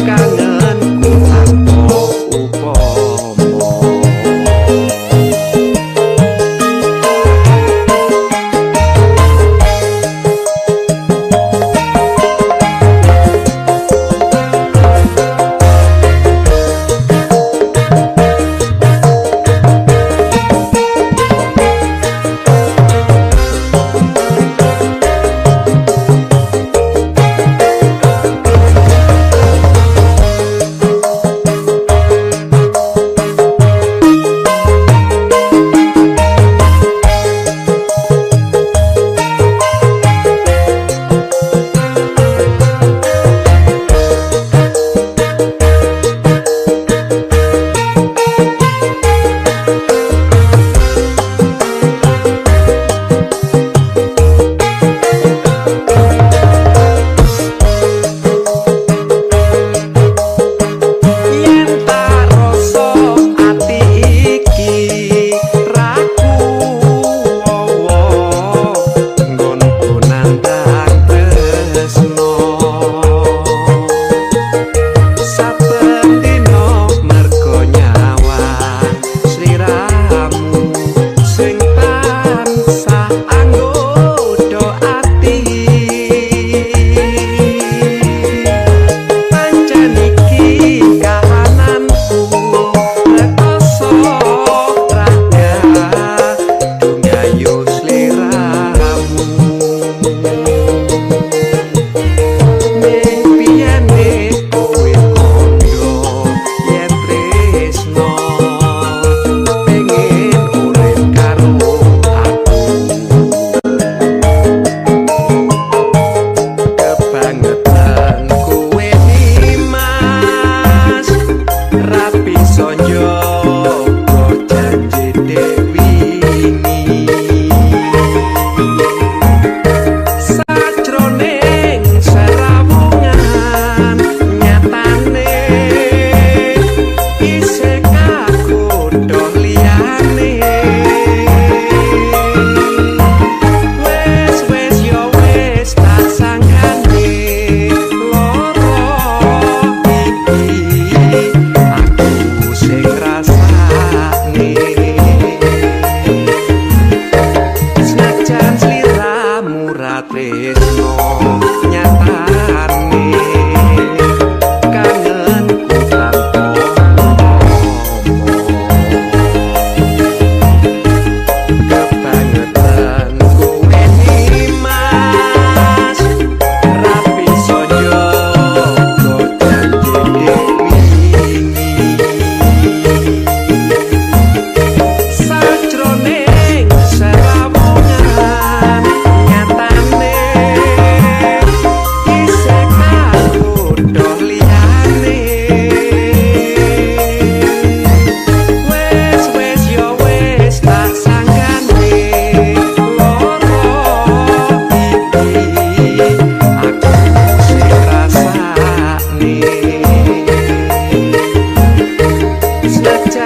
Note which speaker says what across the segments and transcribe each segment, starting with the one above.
Speaker 1: Kangenku tanpa upama.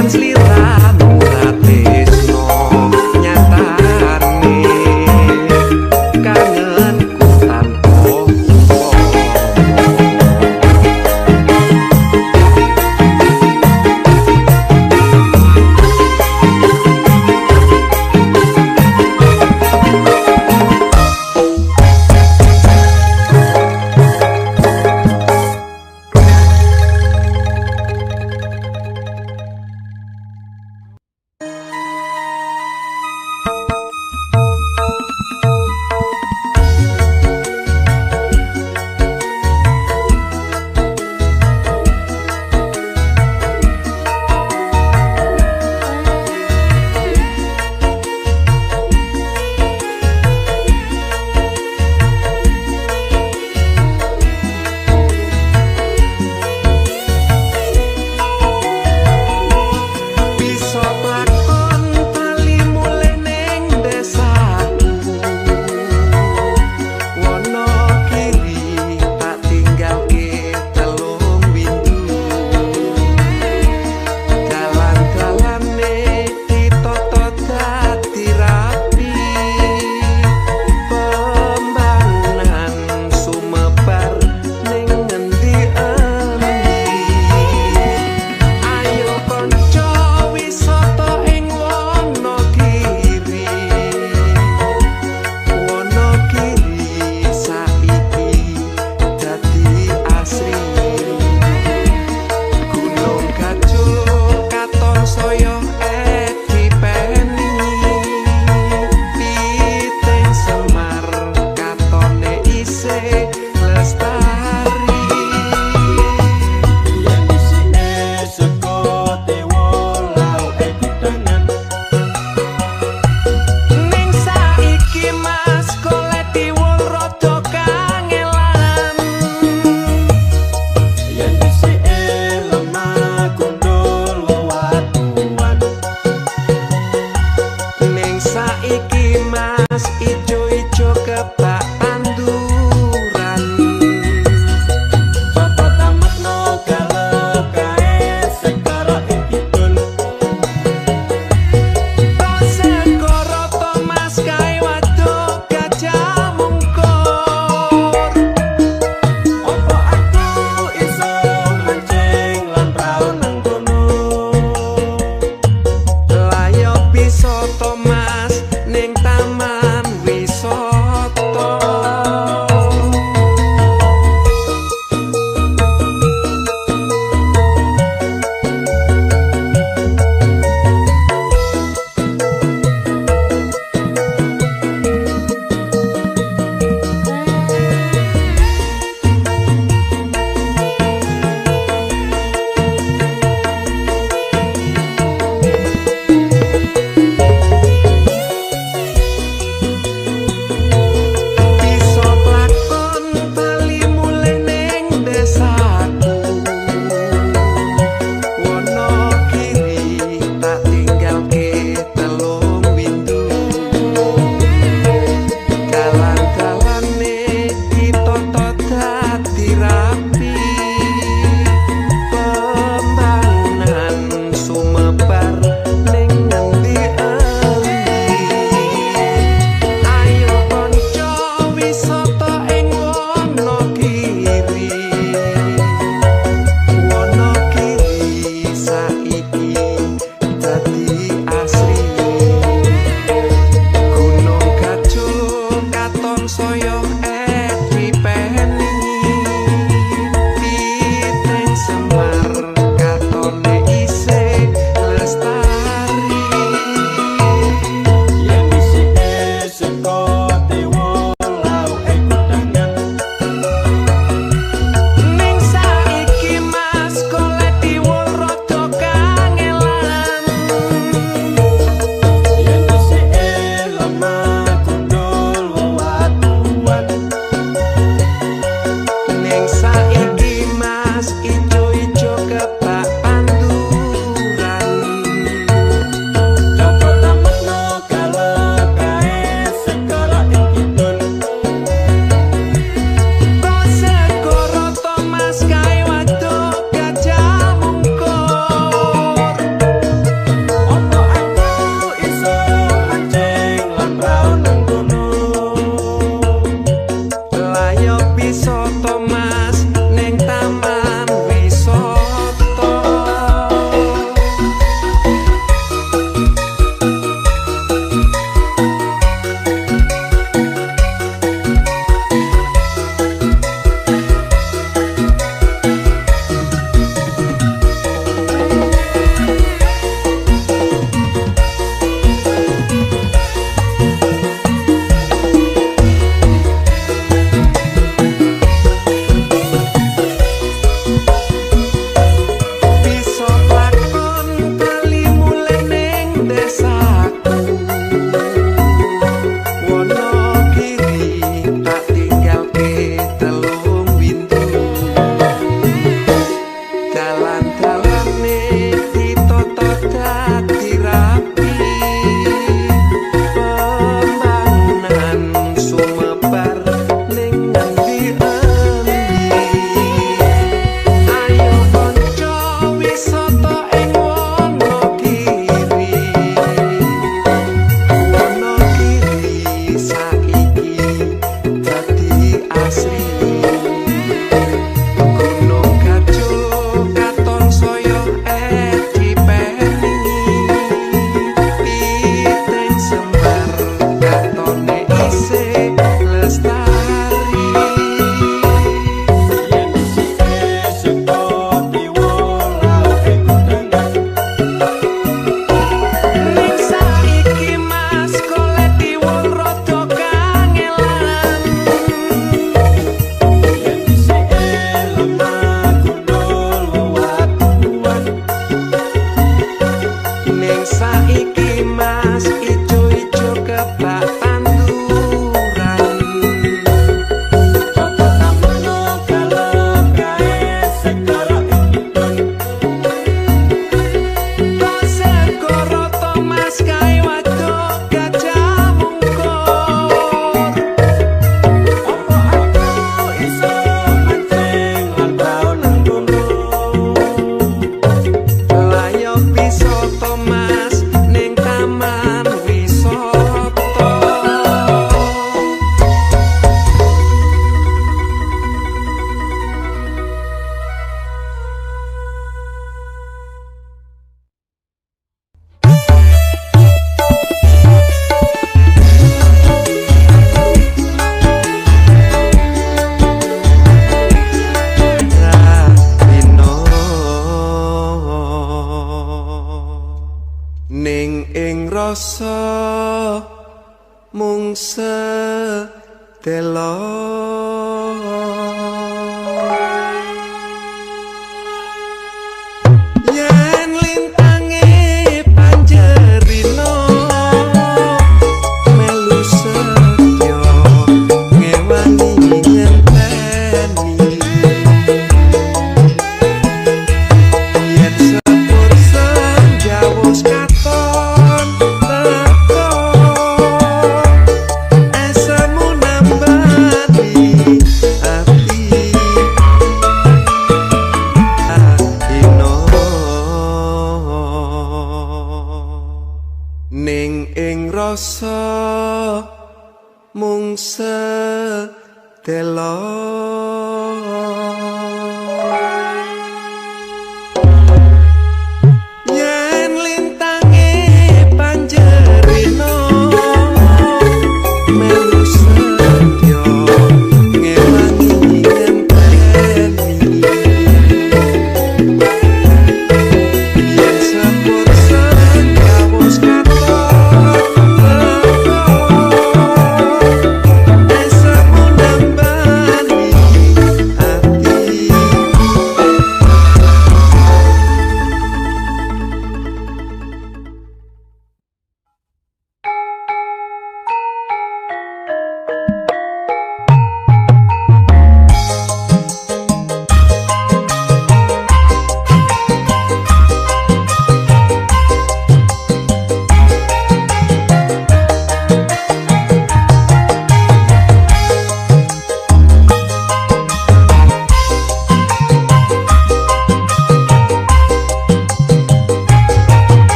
Speaker 1: Sliramu ra tresno nyatane kangenku tanpa upama. Bisa lakon tali mulih ning desaku, Wonogiri tak tinggalke telung windu, dalan-dalane ditata dadi rapi, pembangunan sumebar ning ngendi-endi. Ayo kanca wisata ing Wonogiri, Wonogiri saiki dadi asri. Gunung Gajul katon saya edipeni, Piting Semar katone isih lestari.
Speaker 2: Yen isine sego tiwul lauke kudangan.
Speaker 1: Ning saiki Mas golek tiwul rada kangelan.
Speaker 2: Yen isine lemah gundul wewatuan.
Speaker 1: Ning saiki Mas ijo-ijo kebak tanduran.
Speaker 2: Sopo tametno galep kae sing karo ing kidul.
Speaker 1: Segara to Mas kae waduk Gajah Mungkur.
Speaker 2: Opo aku iso mancing lan prau nang kono?
Speaker 1: Lah yo bisa to Mas ning taman wisata. Bisa lakon bali mulih ning desaku, Wonogiri tak tinggalke telung windu, dalan-dalane ditata dadi rapi, pembangunan sumebar ning ngendi-endi. Ayo kanca wisata ing Wonogiri, Wonogiri saiki dadi asri. Gunung Gajul katon saya edipeni, Piting Semar katone isih lestari. Ning ing rasa mung sedelo. Yen lintange panjerino melu setya ngewangi ngenteni. Yen sepur senja wis katon teko, esemu nambani ati ino. Ning ing rasa mung sedelo. Yen lintange panjerino melu setya ngewangi ngenteni. Yen sepur senja wis katon teko, esemu nambani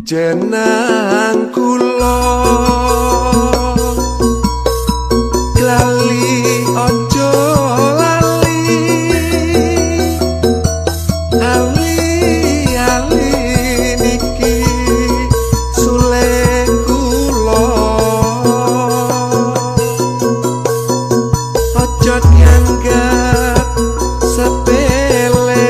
Speaker 1: Jenang kula lali ojo lali, ali ali niki sule kula. Ojo dianggap sepele.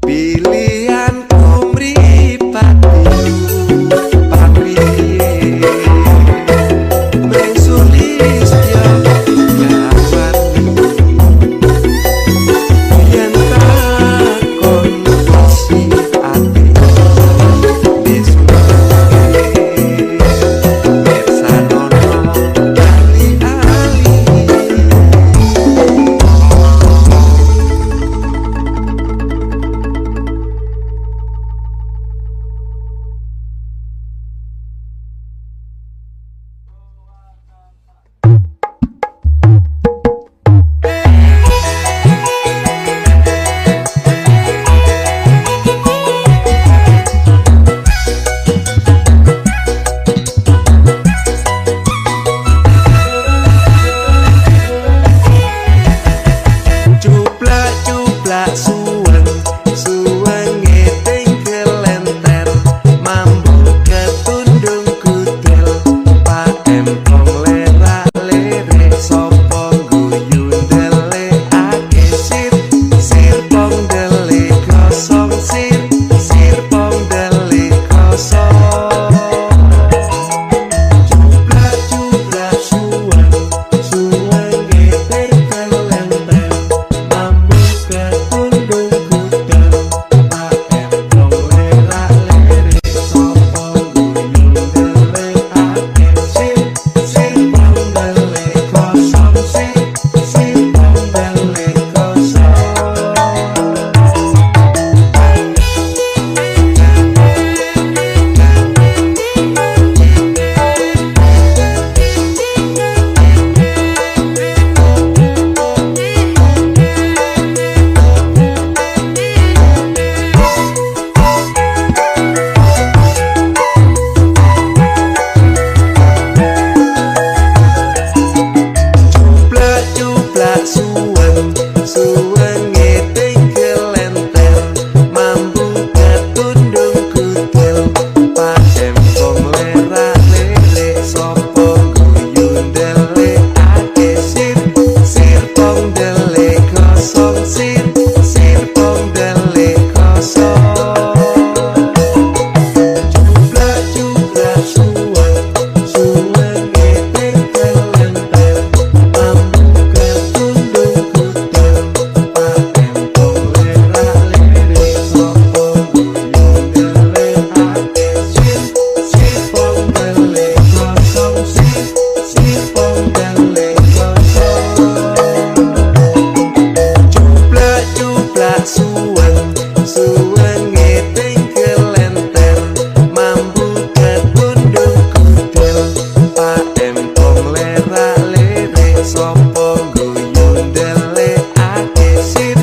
Speaker 1: Pilihanku mripatku papriye mring sulistya gawanmu yen takon isi ati wis pirsanono ali-ali. Cuplak-cuplak suweng suwenge ting kelenter mambu ketundung gudel Pak Empong lerak lere sapa guyu ndelekake sir sir pong dele kosong sir sir pong dele kosong. Cuplak-cuplak suweng suwenge ting kelenter mambu ketundung gudel Pak Empong lerak lere sapa guyu ndelekake sir sir pong dele kosong sir sir pong dele kosong. Cuplak-cuplak suweng suwenge ting kelenter mambu ketundung gudel Pak Empong lerak lere sapa guyu ndelekake sir sir pong dele kosong sir sir pong dele kosong. Cuplak-cuplak suweng suwenge ting kelenter mambu ketundung gudel Pak Empong lerak lere sapa guyu ndelekake sir sir pong dele kosong sir sir pong dele kosong. Cuplak-cuplak suweng suwenge ting kelenter mambu ketundung gudel Pak Empong lerak lere sapa guyu ndelekake sir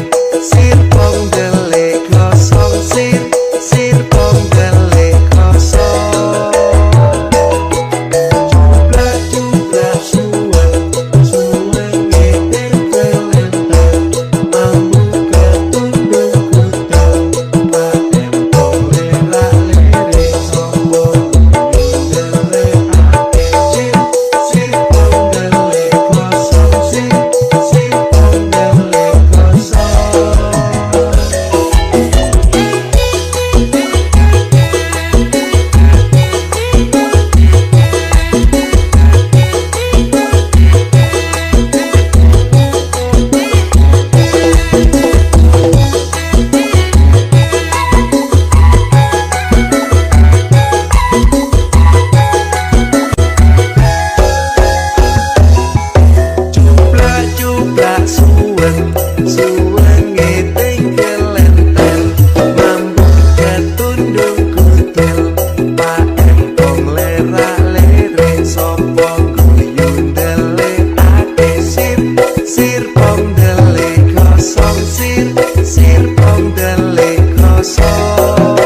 Speaker 1: sir pong dele kosong sir sir pong dele kosong. Cuplak-cuplak suweng suwenge ting kelenter mambu ketundung gudel Pak Empong lerak lere sapa guyu ndelekake sir sir pong dele kosong sir sir pong dele kosong. Cuplak-cuplak suweng suwenge ting kelenter mambu ketundung gudel Pak Empong lerak lere sapa guyu ndelekake sir sir pong dele kosong sir sir pong dele kosong.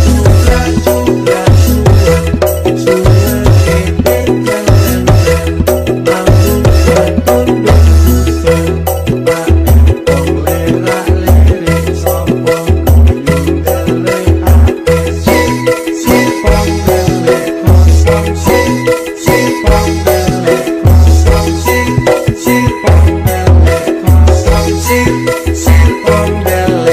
Speaker 1: Cuplak-cuplak suweng suwenge ting kelenter mambu ketundung gudel Pak Empong lerak lere sapa guyu ndelekake sir sir pong dele kosong sir sir pong dele kosong sir sir pong dele kosong sir sir pong dele.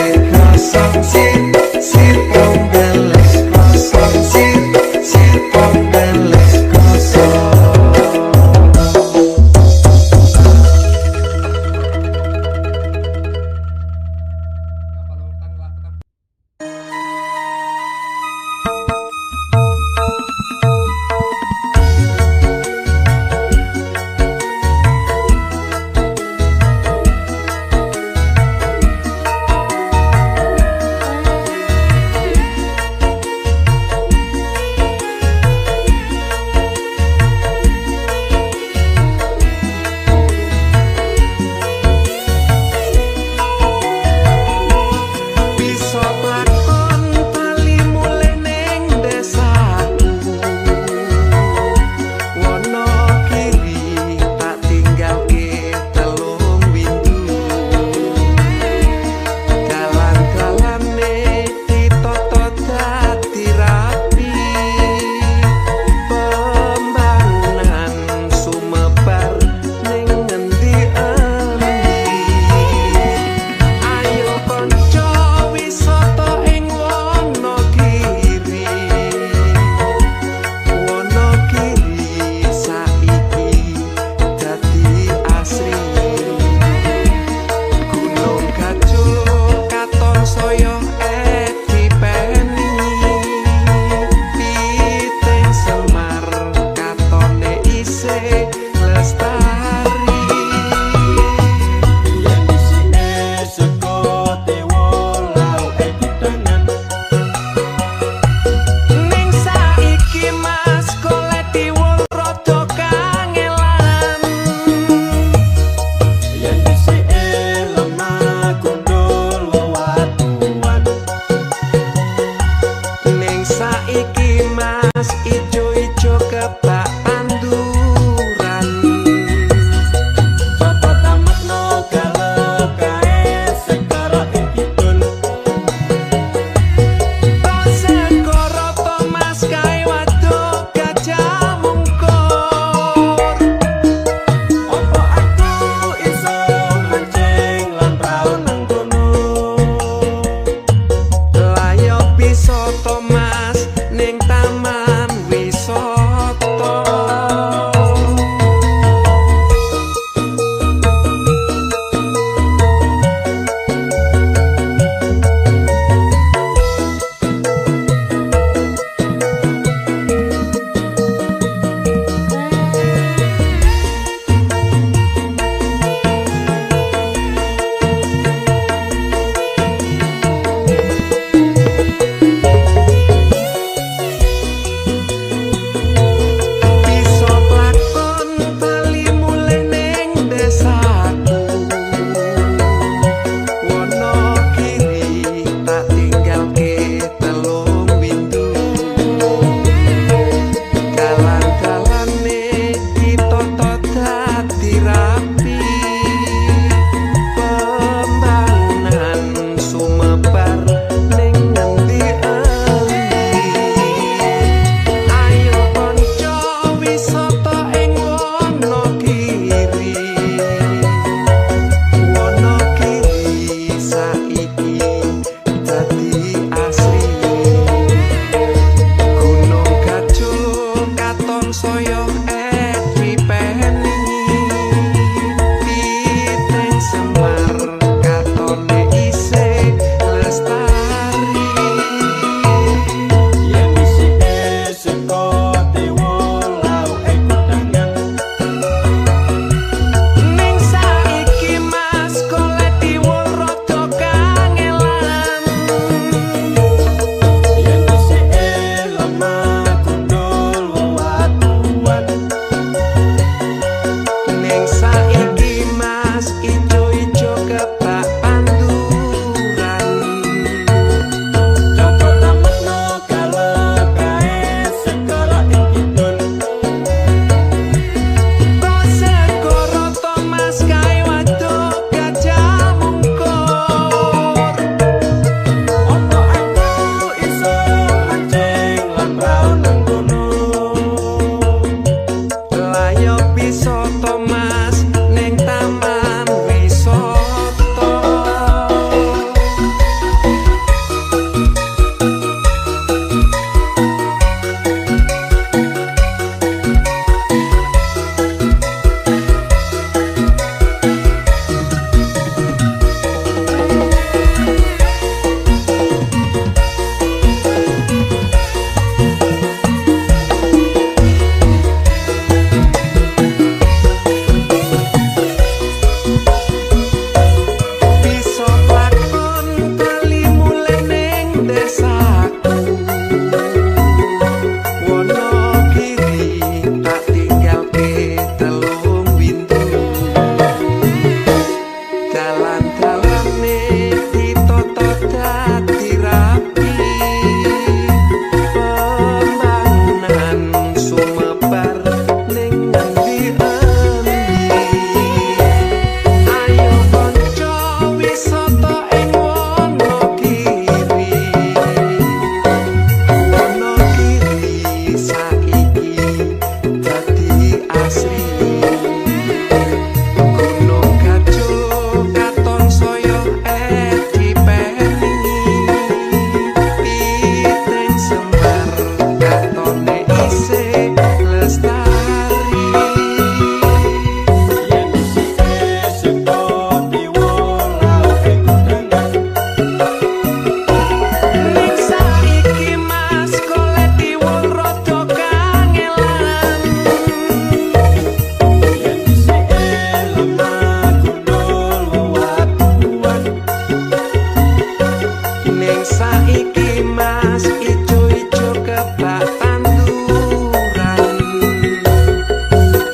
Speaker 1: Saiki Mas ijo-ijo kebak tanduran.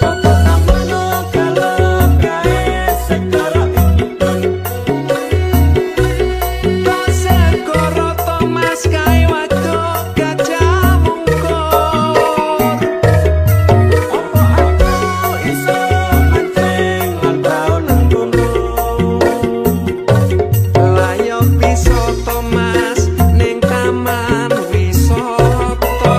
Speaker 2: Opo tamono kalep kae segara iki tun?
Speaker 1: Segoro to Mas kae waduk Gajah Mungkur.
Speaker 2: Opo aku iso mancing lan tau nang kono?
Speaker 1: Lah yo bisa to Mas ning taman wisata.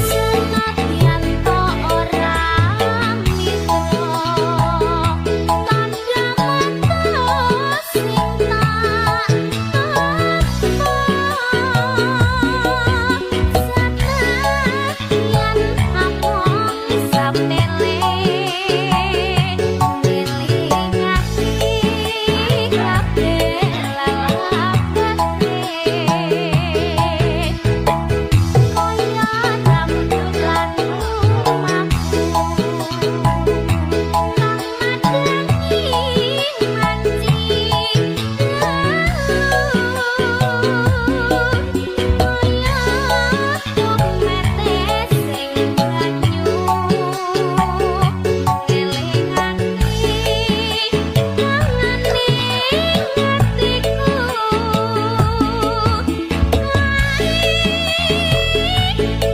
Speaker 3: Senadyan to ora mitra, tandha mata sing tak tanpa. Senadyan amung sapele, ngelingake kabeh lelakone. Kaya rambut lan lumaku kang madangi mancing dalu, kaya tumete sing banyu ngelingake kangene atiku.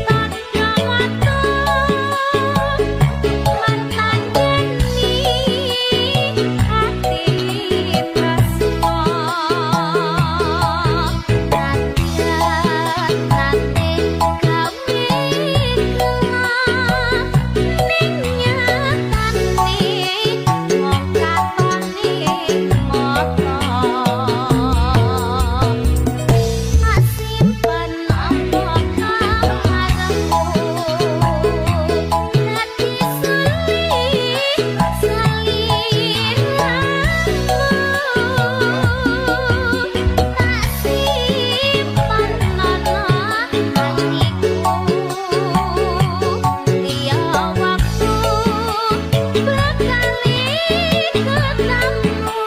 Speaker 3: Tandha mata martandani ati tresna, nadyan nate gawe gelah ning nyatane mung katone mata. Tak simpen apa kamarmu, dadi saliramu. Tak simpen ana atiku, liya waktu bakal ketemu.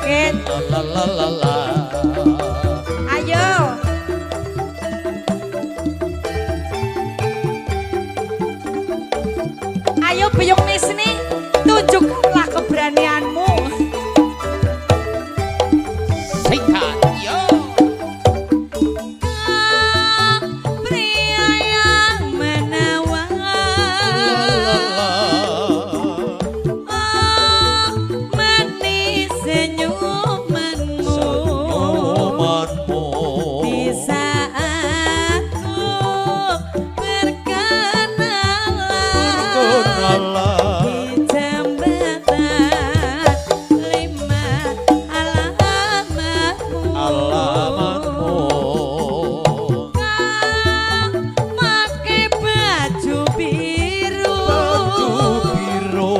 Speaker 4: Joget.
Speaker 2: La la la la.
Speaker 4: Ayo. Ayo Biyung Misni, tunjukkanlah keberanianmu.
Speaker 2: Sikat yo.
Speaker 4: Pria yang menawan, oh, manis senyumanmu.
Speaker 2: Senyumanmu.
Speaker 4: Di saat ku berkenalan,
Speaker 2: Berkenalan.
Speaker 4: di jembatan 5 alamatmu.
Speaker 2: Alamatmu.
Speaker 4: Kau pakai baju biru,
Speaker 2: Baju biru.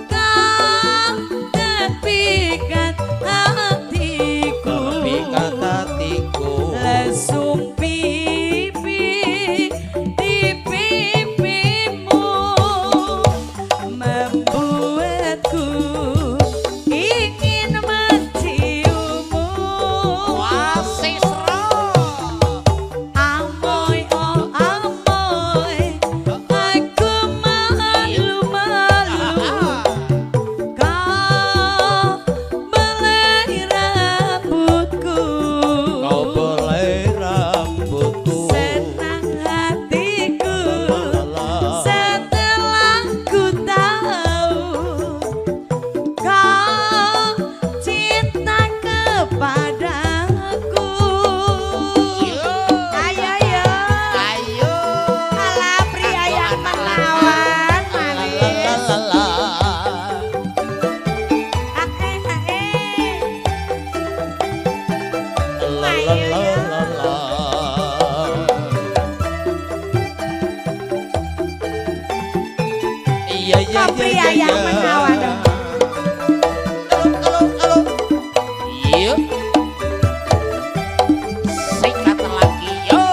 Speaker 4: Kau terpikat hatiku.
Speaker 2: Terpikat hatiku.
Speaker 4: Lesung pipi di pipimu membuatku ingin menciummu. Amoy, oh amoy, aku malu-malu. Kau belai rambutku.
Speaker 2: Kau belai rambutku.
Speaker 4: Senang hatiku
Speaker 2: La.
Speaker 4: setelah ku tahu kau cinta kepadaku. Ayo yo,
Speaker 2: Ayo.
Speaker 4: ala pria yang menawan manis.
Speaker 2: La la.
Speaker 4: Ae ae.
Speaker 2: La la la la la. Iya iya
Speaker 4: Kok
Speaker 2: iya
Speaker 4: pria
Speaker 2: iya.
Speaker 4: yang menawan dong.
Speaker 2: Halo halo. Iya. Sikat lagi yo.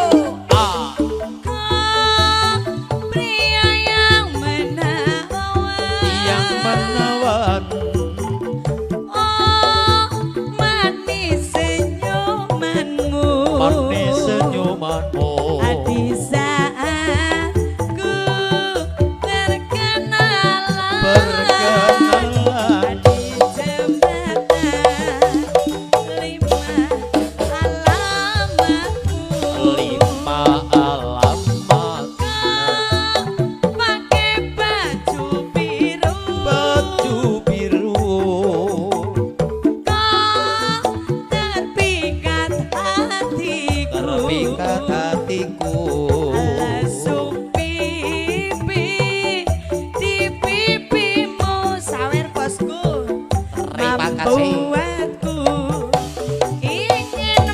Speaker 2: Ah.
Speaker 4: Kau pria yang menawan.
Speaker 2: Yang menawan.
Speaker 4: Oh, manis senyumanmu.
Speaker 2: Manis senyumanmu.
Speaker 4: Di saat ku berkenalan,
Speaker 2: Berkenalan.
Speaker 4: di jembatan 5 alamatmu.
Speaker 2: 5 alamat.
Speaker 4: Kau pakai baju biru.
Speaker 2: Baju biru.
Speaker 4: Kau terpikat hatiku.
Speaker 2: Terpikat hatiku.
Speaker 4: Lesung pipi di pipimu, sawer bosku.
Speaker 2: Terima kasih.
Speaker 4: Membuatku ingin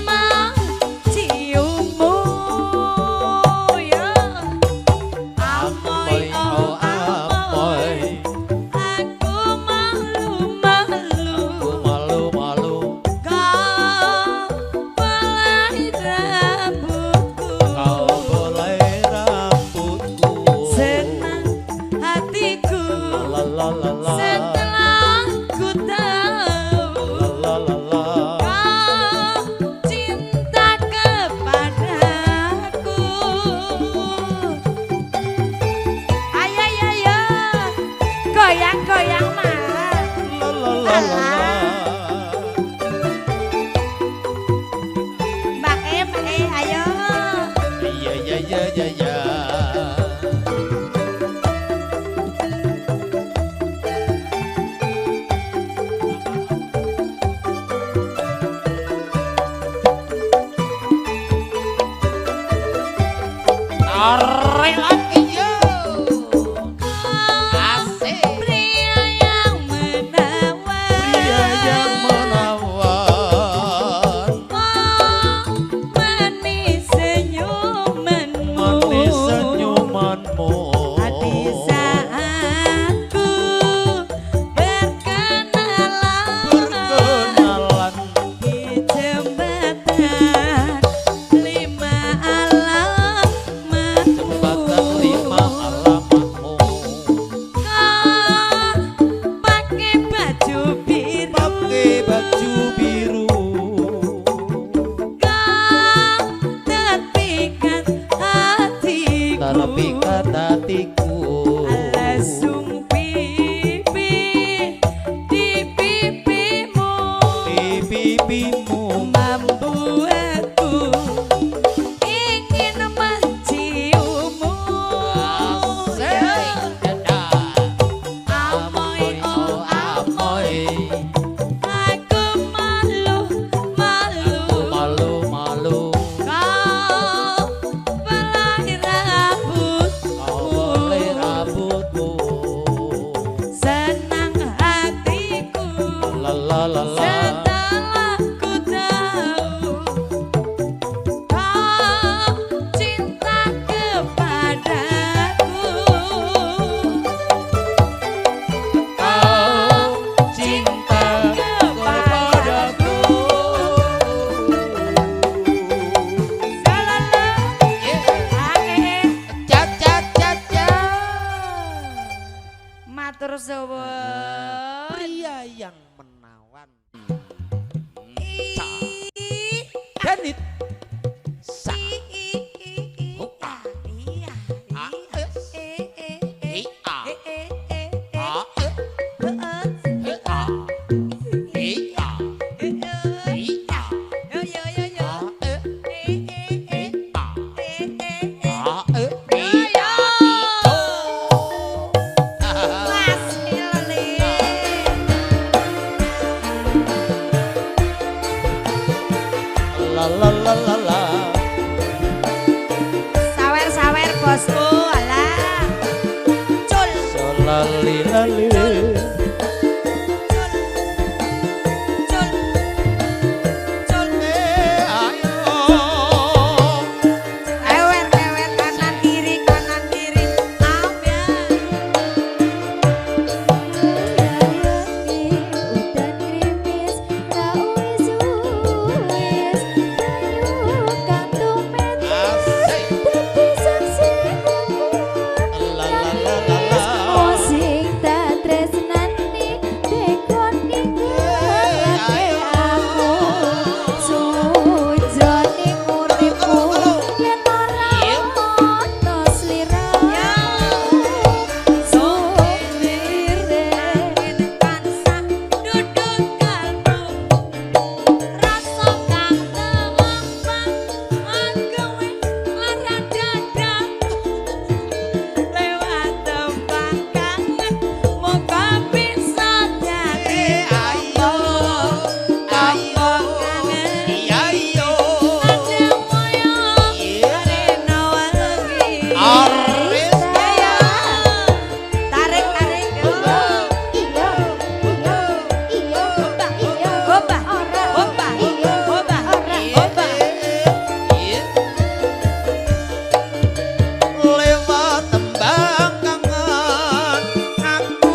Speaker 4: menciummu. Ya. Amoy, oh amoy,
Speaker 2: Amoy.
Speaker 4: aku malu-malu.
Speaker 2: Aku malu-malu.
Speaker 4: Kau belai rambutku.
Speaker 2: Kau belai rambutku.
Speaker 4: Senang hatiku
Speaker 2: La la la la.
Speaker 4: setelah ku tahu
Speaker 2: La la la la.
Speaker 4: kau cinta kepadaku. Ayo ayo ayo, goyang goyang mah.
Speaker 2: La la la la.
Speaker 4: Mbak E, Mbak E, ayo.
Speaker 2: Iya iya iya iya iya. Tarik lagi yo. Asik.
Speaker 4: Pria yang menawan.
Speaker 2: Pria yang menawan.
Speaker 4: Oh, manis senyumanmu.
Speaker 2: Manis senyumanmu.
Speaker 4: Di saat ku berkenalan,
Speaker 2: Berkenalan.
Speaker 4: di jembatan 5 alamatmu.
Speaker 2: Jembatan Baju biru.
Speaker 4: Kau terpikat hatiku.
Speaker 2: Terpikat hatiku.
Speaker 4: Lesung pipi di pipimu.
Speaker 2: Di pipimu.
Speaker 4: Membuatku ingin menciummu. Amoy, oh amoy, aku malu malu.
Speaker 2: Malu malu.
Speaker 4: Kau belai rambutku.
Speaker 2: Kau belai rambutku.
Speaker 4: Senang hatiku.
Speaker 2: La la la la.
Speaker 4: Setelah ku tahu kau cinta kepadaku.
Speaker 2: Kau cinta
Speaker 4: kepadaku. Salala. Ae.
Speaker 2: Ca ca ca ca.
Speaker 4: Matur suwun.
Speaker 2: Pria yang menawan. Danit. Sa.
Speaker 4: I
Speaker 2: A.
Speaker 4: iya
Speaker 2: A.
Speaker 4: iya e e e
Speaker 2: I A.
Speaker 4: e e e e
Speaker 2: A.
Speaker 4: e
Speaker 2: E A. I A.
Speaker 4: e e
Speaker 2: I A.
Speaker 4: yo yo yo yo
Speaker 2: A. E.
Speaker 4: e e e
Speaker 2: A.
Speaker 4: e e e
Speaker 2: A. E. I A. I O.
Speaker 4: Mas Ilali.
Speaker 2: La la la la la.
Speaker 4: Sawer sawer bosku alah. Cul
Speaker 2: Solali lali.
Speaker 4: cul cul cul.
Speaker 2: Ayo.
Speaker 4: Ewer ewer kanan kiri kanan kiri. Ambyar.
Speaker 3: Udan grimis ra wis-wis banyu kang tumetes
Speaker 2: Asik.
Speaker 3: dadi saksi
Speaker 2: La la la la la.
Speaker 3: sing tak tresnani tekon ninggalake aku sujroning uripku yen ora ono sliramu supire
Speaker 4: Tansah duduk kalbu rasa kang temembang anggawe lara dada lewat tembang kangen moga bisa dadi
Speaker 2: Ayo.
Speaker 4: Ayo kangen
Speaker 2: Iya iyo.
Speaker 4: ada moyo reno wengi.
Speaker 2: Aris.
Speaker 4: Ayo tarik tarik yo.
Speaker 3: Iya iya iya iya
Speaker 4: Opa,
Speaker 3: ora
Speaker 4: opa,
Speaker 3: iya
Speaker 4: opa,
Speaker 3: ora
Speaker 4: opa.
Speaker 2: Lewat tembang kangen aku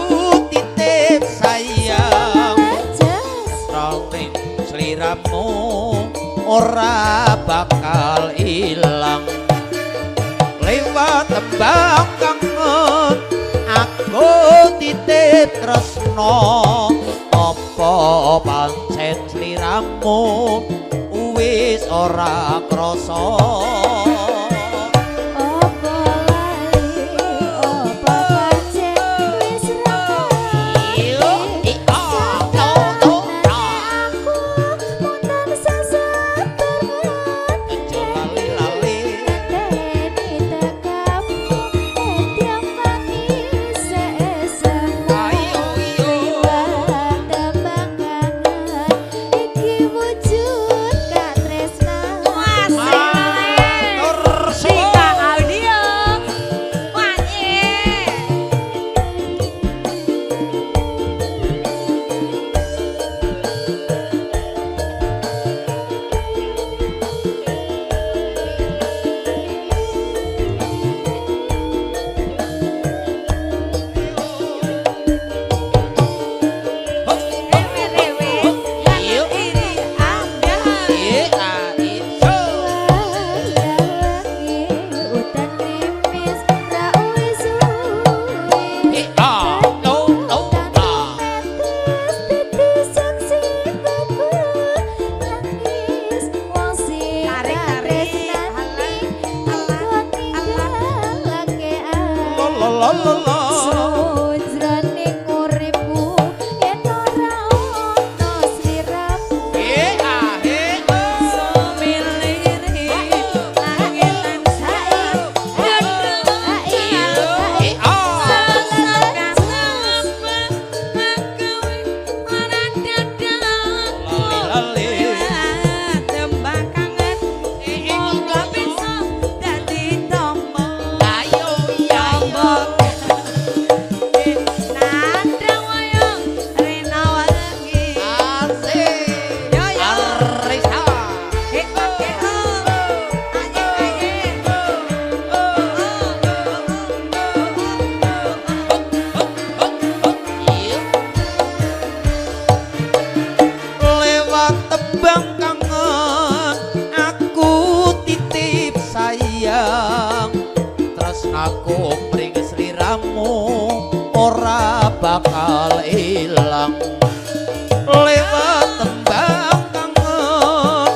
Speaker 2: titip sayang.
Speaker 3: Jas
Speaker 2: Rawing sliramu ora bakal ilang. Lewat tembang kangen aku titip tresno. Apa pancen sliramu wis ora krasa?
Speaker 3: Opo lali opo pancen wis ra
Speaker 2: Iyo, i, a, o, o, a.
Speaker 3: aku mung tansah sabar
Speaker 2: Aja lali-lali.
Speaker 3: ngenteni tekamu etiap manis esemu.
Speaker 2: Ayo, iyo.
Speaker 3: Liwat tembang kangen iki wujud katresnan.
Speaker 4: Asik.
Speaker 1: bali.
Speaker 4: Lewat tembang kangen monggo bisa dadi tombo.
Speaker 1: Ayo iya.
Speaker 4: Tombo. Nandang wayang rena wengi.
Speaker 1: Asik.
Speaker 4: Yo yo.
Speaker 1: Arisa.
Speaker 4: Eh eh oh. Aye aye. Oh oh oh.
Speaker 1: Lewat tembang kangen aku titip sayang, tresnaku mring sliramu ora bakal ilang. Lewat tembang kangen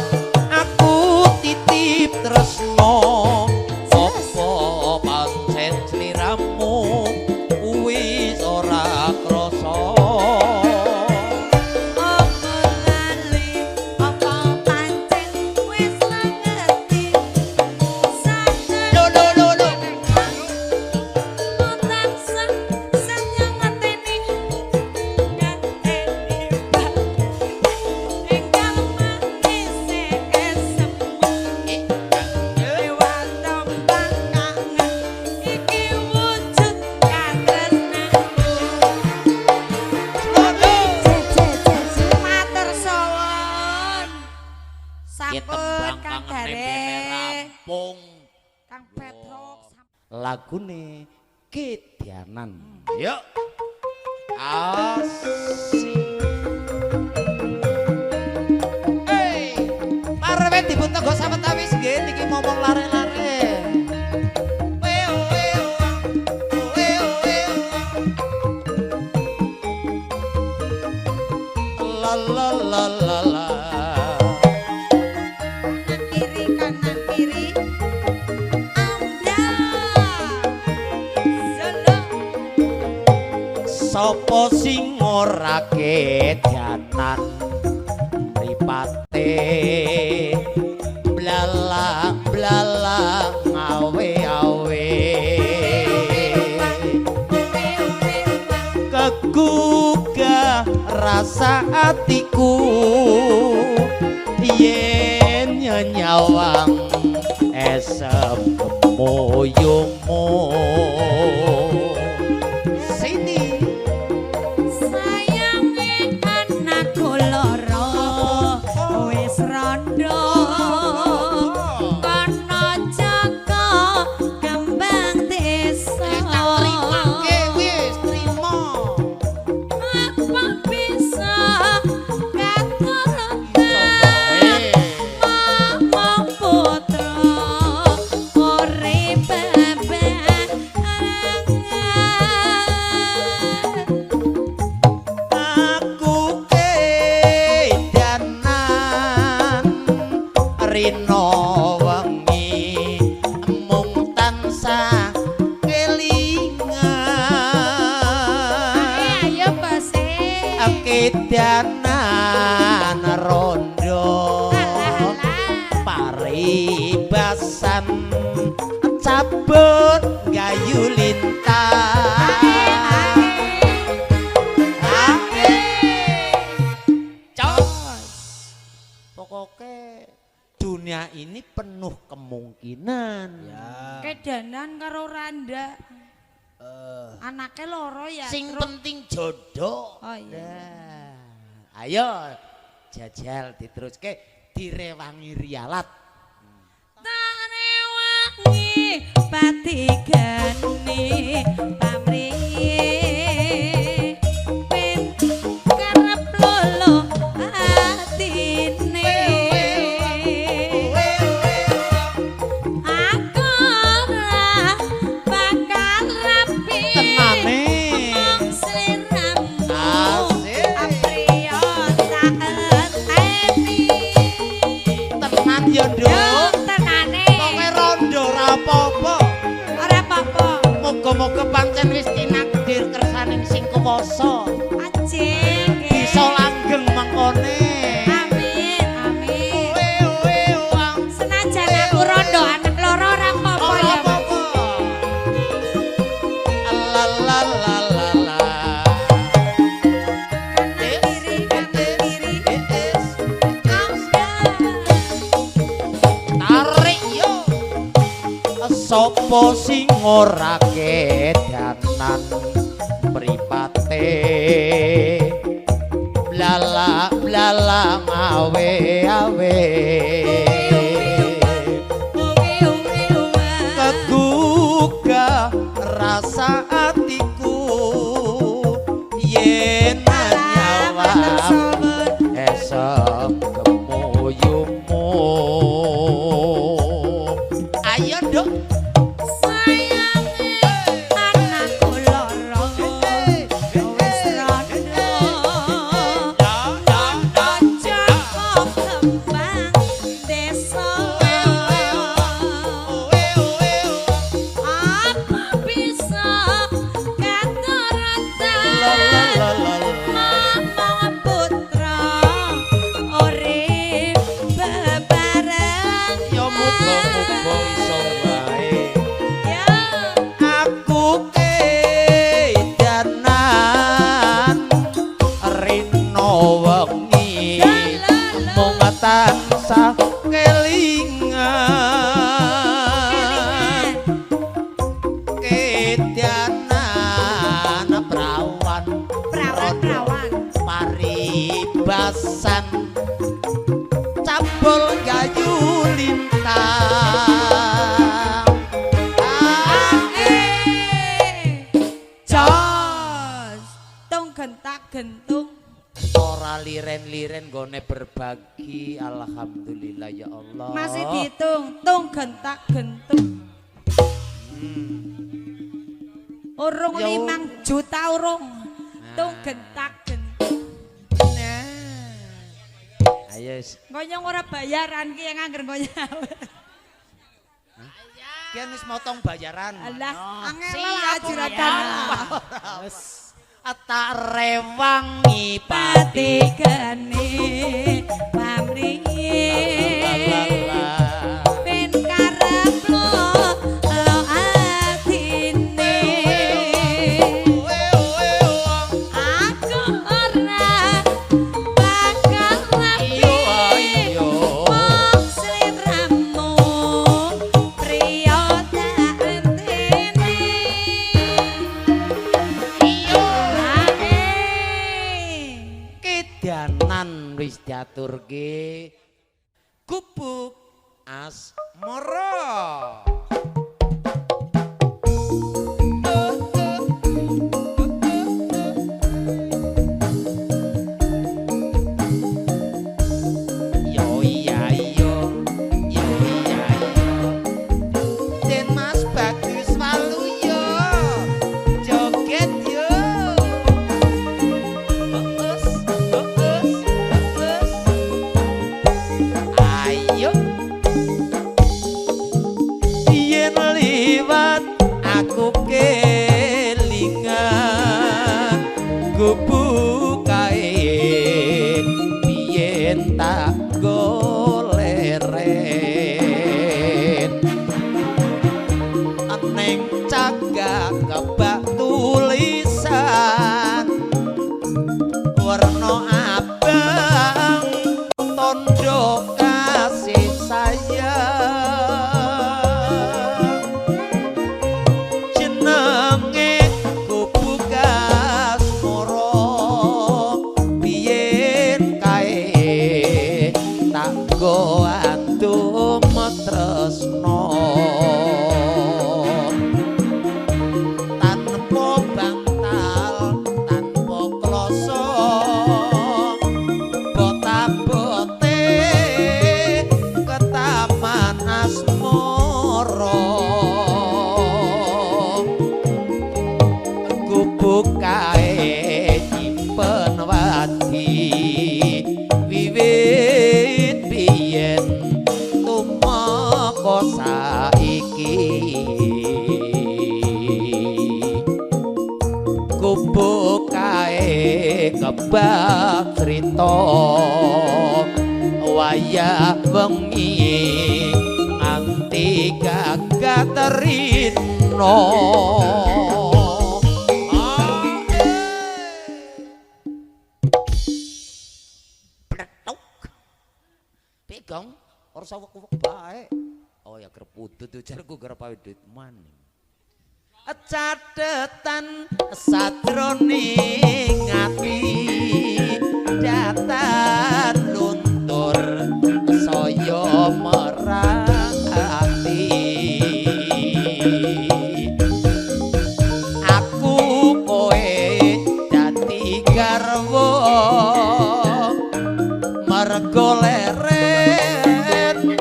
Speaker 1: aku titip tresno, apa pancen sliramu wis ora krasa.
Speaker 4: Apa lali, apa pancen wis ngerti. Sadar
Speaker 1: Lo lo lo lo.
Speaker 4: tansah senyum ngeteni, ngeteni enggal manis esemu. Lewat tembang kangen iki wujud katresnanku. Matur suwun.
Speaker 1: Ki
Speaker 4: Sampun
Speaker 1: tembang
Speaker 4: Kang
Speaker 1: kangene bene
Speaker 4: Gareng.
Speaker 1: rampung.
Speaker 4: Kang Petruk.
Speaker 1: Lagune Kedyanan. Yuk. Asik. Hey, parwe dipun tenggo sawetawis nggih niki momong lare-lare. Weo weo. Weo weo. La la la la la.
Speaker 4: Kanan kiri kanan kiri. Ambyar. Solo.
Speaker 1: Sopo sing ora kedyanan mripate blalak-blalak ngawe-awe, kegugah rasa atiku yen nyawang esem moyomu. Sini.
Speaker 4: Sayange anakku loro wis rondo. Kono jaga kembang desa.
Speaker 1: Terimake wis trimo.
Speaker 4: Apa bisa katurutan Mama putra urip bebarengan.
Speaker 1: Aku kedanan rino wengi mung tansah kelingan.
Speaker 4: Ayo bose.
Speaker 1: Kedanan rondo
Speaker 4: Alah alah.
Speaker 1: paribasan cabut gayu lintang. Cos. Pokoknya dunia ini penuh kemungkinan.
Speaker 2: Ya.
Speaker 4: Kedanan karo Randa. Anake loro ya.
Speaker 1: Sing
Speaker 4: Truk.
Speaker 1: penting jodoh.
Speaker 4: Oh iya.
Speaker 1: Nah, ayo jajal diteruske direwangi rialat.
Speaker 4: Tak rewangi patigane pamriye ben kerep lolo atine. Aku ora bakal rapi
Speaker 1: Tenane.
Speaker 4: mung sliramu.
Speaker 1: Asik.
Speaker 4: Apriyo tak enteni.
Speaker 1: Tenan ya,
Speaker 4: Yo
Speaker 1: Nduk.
Speaker 4: tenane.
Speaker 1: Pokoke rondo ora apa-apa.
Speaker 4: Ora apa-apa.
Speaker 1: Moga-moga pancen wis tinakdir kersaning sing kuwasa.
Speaker 4: Ajeng.
Speaker 1: Bisa langgeng mengkone.
Speaker 4: Amin, amin.
Speaker 1: Owe owe oang.
Speaker 4: Senajan aku rondo anak loro ora apa-apa
Speaker 1: Ora
Speaker 4: ya. Mas.
Speaker 1: apa-apa. La la la la la.
Speaker 4: Kanan kiri, kanan kiri.
Speaker 1: Sopo sing ora kedanan mripate blala blala awe awe kegugah rasa atiku yen nyawa esem kemuyumu. Ayo nduk
Speaker 4: Sayange anakku loro wis rondo aja kok kembang desa apa bisa katuratan mamang putra urip bebareng.
Speaker 1: Ya muga-muga iso wae.
Speaker 4: Ya
Speaker 1: Aku kedanan rino wengi mung tansah kelingan kedanan prawan
Speaker 4: Prawan-prawan
Speaker 1: paribasan cabul gayu lintang.
Speaker 4: Jos tung gentak gentung
Speaker 1: Ora liren-liren gone berbagi, alhamdulillah ya Allah.
Speaker 4: masih dihitung tung gentak gentung urung
Speaker 1: Ya,
Speaker 4: 5 juta urung tung gentak gentung. Nah
Speaker 1: Ayo wis.
Speaker 4: Ngonyong ora bayaran ki yang angger ngonyong.
Speaker 1: Kian wis motong bayaran.
Speaker 4: Alah, angel
Speaker 1: Siap,
Speaker 4: lah juragan.
Speaker 1: Wis. Tak rewangi pati
Speaker 4: Patikane pamriye ben karep lo lo atine aku ora bakal
Speaker 1: Iyo
Speaker 4: rapi
Speaker 1: ayo.
Speaker 4: Wong sliramu priya tak entene.
Speaker 1: Iyo.
Speaker 4: Ae.
Speaker 1: Kedanan wis diaturke gubuk asmara. Yo iya yo, yo iya yo. Den Mas Bagus Waluyo, joget yo. Bagus, bagus, bagus. Ayo. Yen liwat aku kelingan gubuk kae biyen tak goleren neng cagak kebak tulisan warna abang tondo kasih sayang jenenge gubuk asmara biyen kae tak go andum tresno tanpa bantal tanpa kloso botabote ke taman asmara gubuk kae nyimpen wadi wiwit biyen tumeka saiki gubuk kae kebak crita wayah wengi nganti gagat rino. Pletuk. Pegong ora usah wek-wek bae. Oh ya kerep udut ujarku kerep awe duit maning. Catetan sajroning ati datan luntur saya merati. Aku kowe dadi garwa mergo leren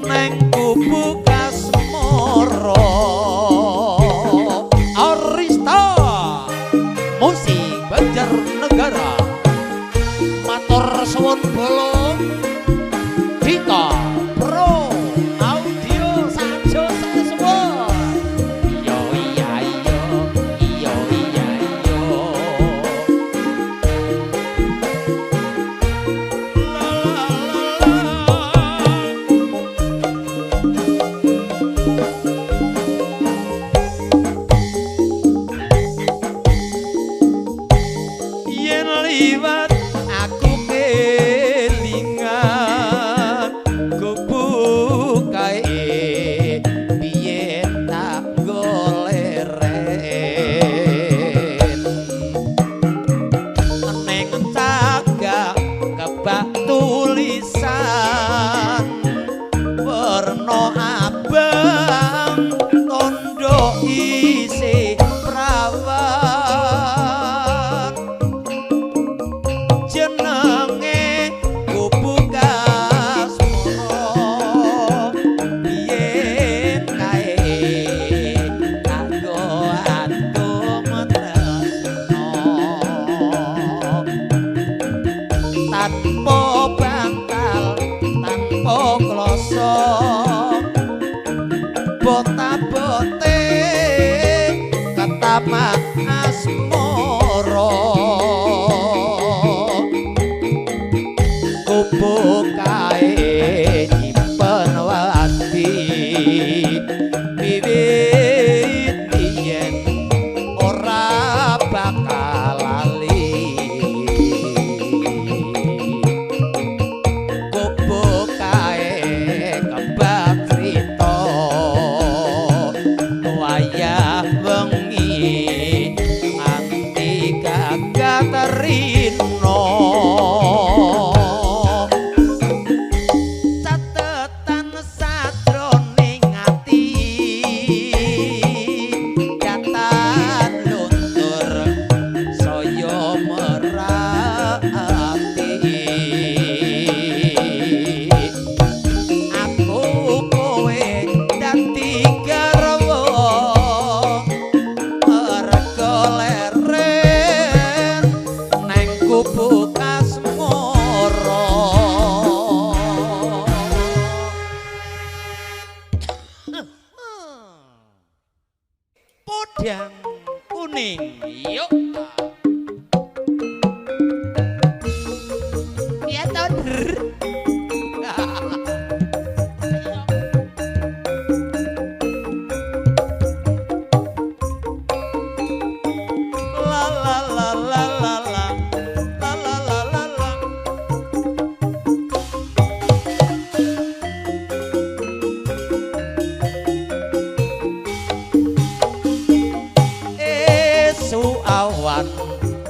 Speaker 1: neng kubu Kasmara. Arista Musik Banjarnegara matur suwun bolo Dika Pro Audio Sajo Sasuwun. Yo iya yo iyo iya yo.
Speaker 2: La la la la. Yen liwat
Speaker 1: aku kelingan kubu kae piye tak goleren neng cagak kebak tulisan werna abang tondo isih prawan jenenge kubu Kasmara biyen kae kanggo antum tresno tanpa bantal tanpa kloso bota-bote ketamak asmara kubu kae nyimpen wadi wiwit biyen ora bakal lali kubu kae kebak crita wayah wengi nganti gagat rino. Catetan sajroning ati datan luntur saya merati. Aku kowe dadi garwa mergo leren neng kubu Kasmara. Podang kuning yuk.
Speaker 4: Ya toh.